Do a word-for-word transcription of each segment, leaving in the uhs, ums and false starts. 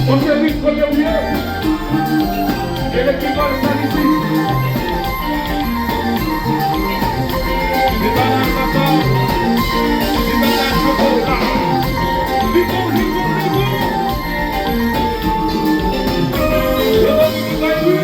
Monchè Rick, kote w ye? E lekip al sa isit. Li pa nan kaka. Li pa nan chokola. Li bon, li bon, li bon. Yo, li bay wi.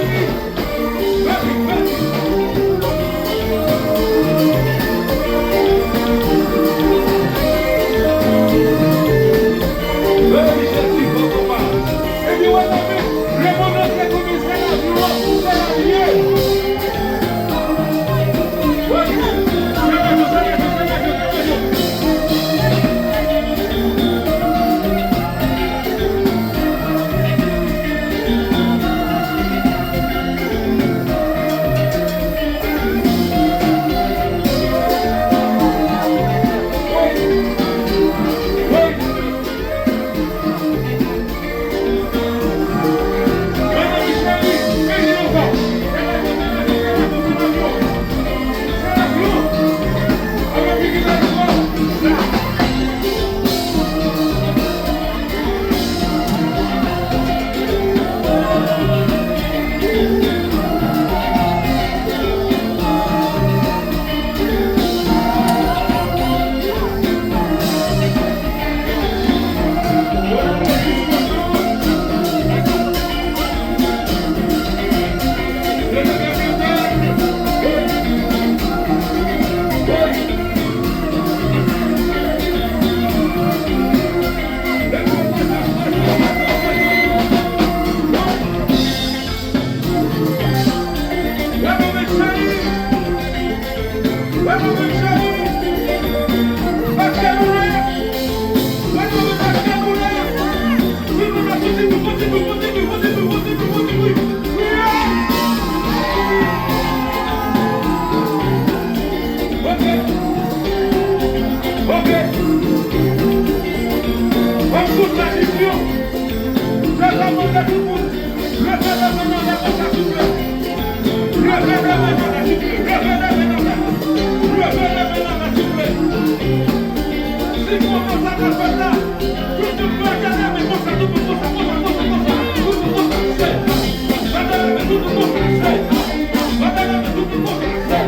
Leve de men nan lè konsa, souple. Leve de men nan lè, souple. Leve de men nan lè. Leve de men nan lè, souple. Si kontan sa k ap fèt la, tout moun leve de men konsa, tout moun konsa, konsa, konsa, konsa. Tout moun konsa, se. Leve de men, tout moun konsa, se. Leve de men, tout moun konsa, se.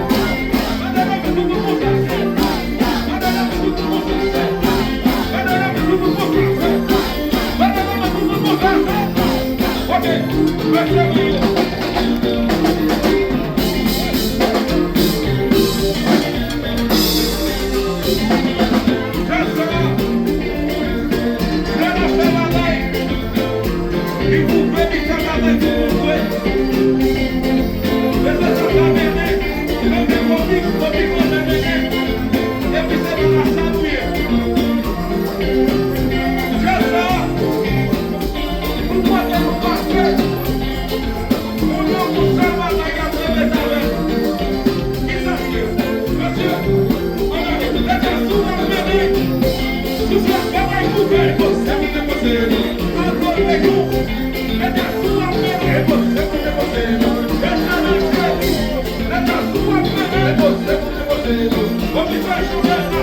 Li pou fè li fè bagay pou moun vre. Mesye sa pa mennen, li mennen kopi, kopi mwen mennen. Epi se nan la sa nou ye. Jèn sa, nou kote nou pase. Moun yo pou sa bagay y ap repete avè nou. Kisa k ye? Mesye, ann ale. Lè Djazou ap mennen. Sou fè bagay pou fè. Se pou te pase nou. Ann ale nou. Lè Djazou ap mennen. Se pou te pase nou. Lè Djazou ap mennen. Lè Djazou ap mennen. Se pou te pase nou. Bon, ki fè jounen la.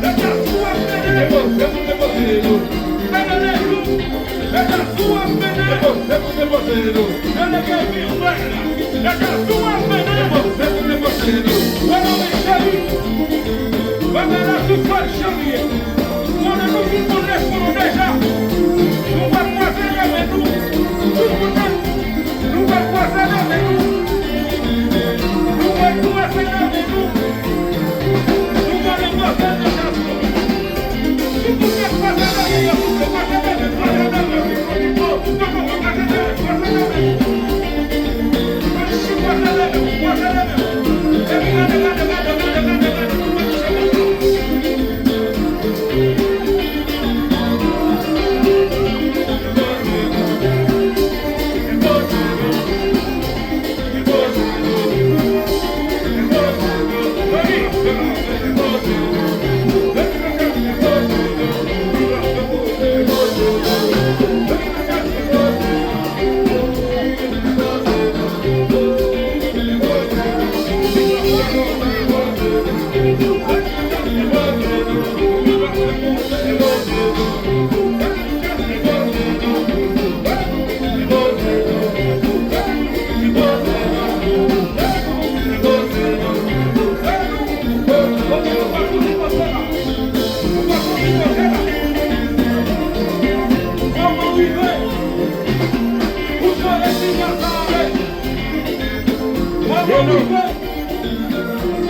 Lè Djazou ap mennen. Se pou te pase nou. Ann ale nou. Lè Djazou ap mennen. Yo leve pi wè. Lè Djazou ap mennen. Wè non men cheri. Bagay la sou fòl cheri. Konnen nou tout moun leson nou deja. Nou pa kwaze leve nou. Tout moun nan. Nou pa kwaze leve nou. Nou pa kwaze leve nou. Nou pa kwaze leve nou.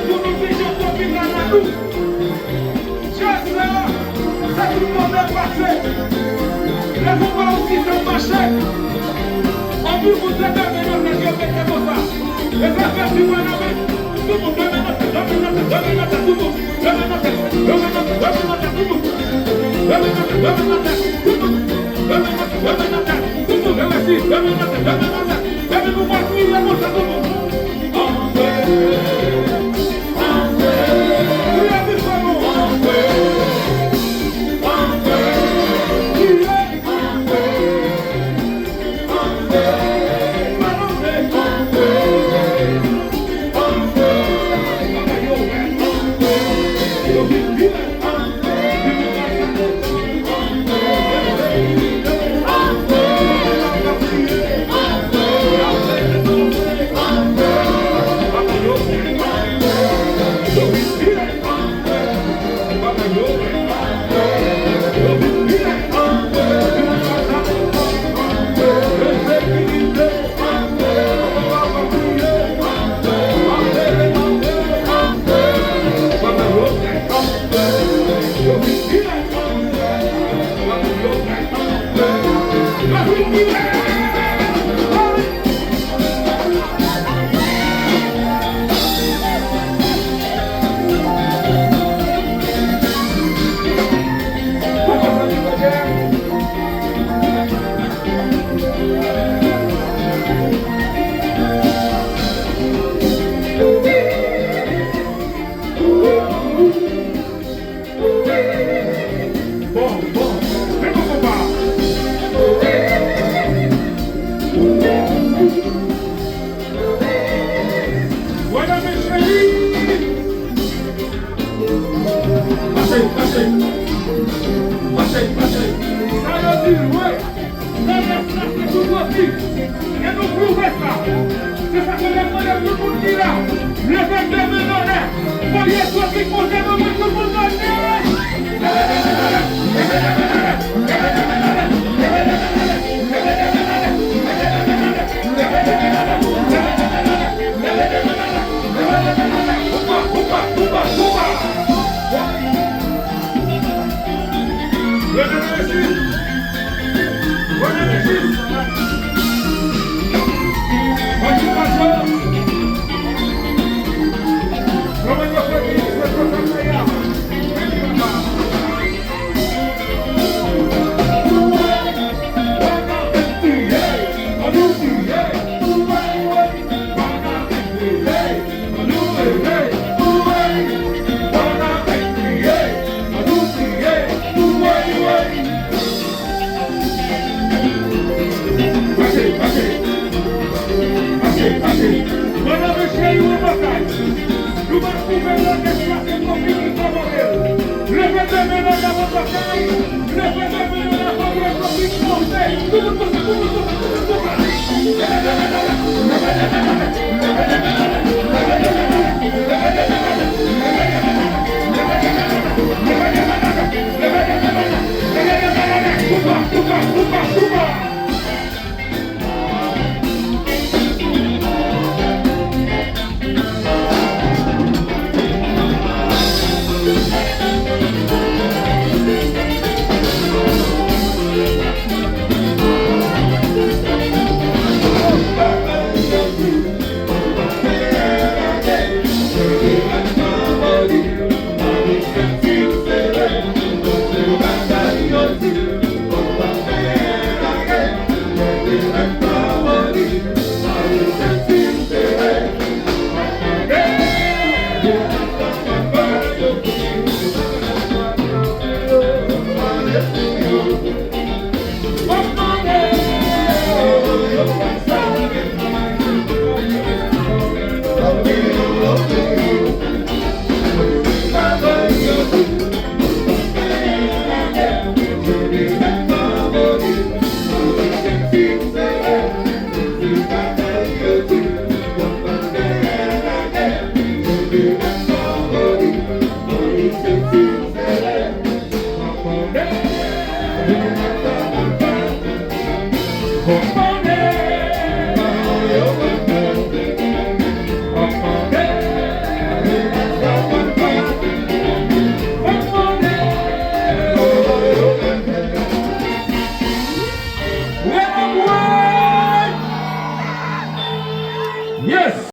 Pou nou vin jwenn kopi nan nou. Jazz la, se tout move pase. Lè nou pa yon ti jan mache. Anpil moun se dèmen nan tèt yo mete konsa. E sa fè pi mwen nan men. Tout moun dèmen nan tèt, dèmen nan tèt, dèmen nan tèt, tout moun. Dèmen nan tèt, dèmen nan tèt, dèmen nan tèt, tout moun. Dèmen nan tèt, dèmen nan tèt, tout moun. Dèmen nan tèt, dèmen nan tèt, tout moun. Dèmen si, dèmen nan tèt, dèmen nan tèt. Dèmen nou pa kriye konsa, tout moun. Bon, bon, men bon konpa.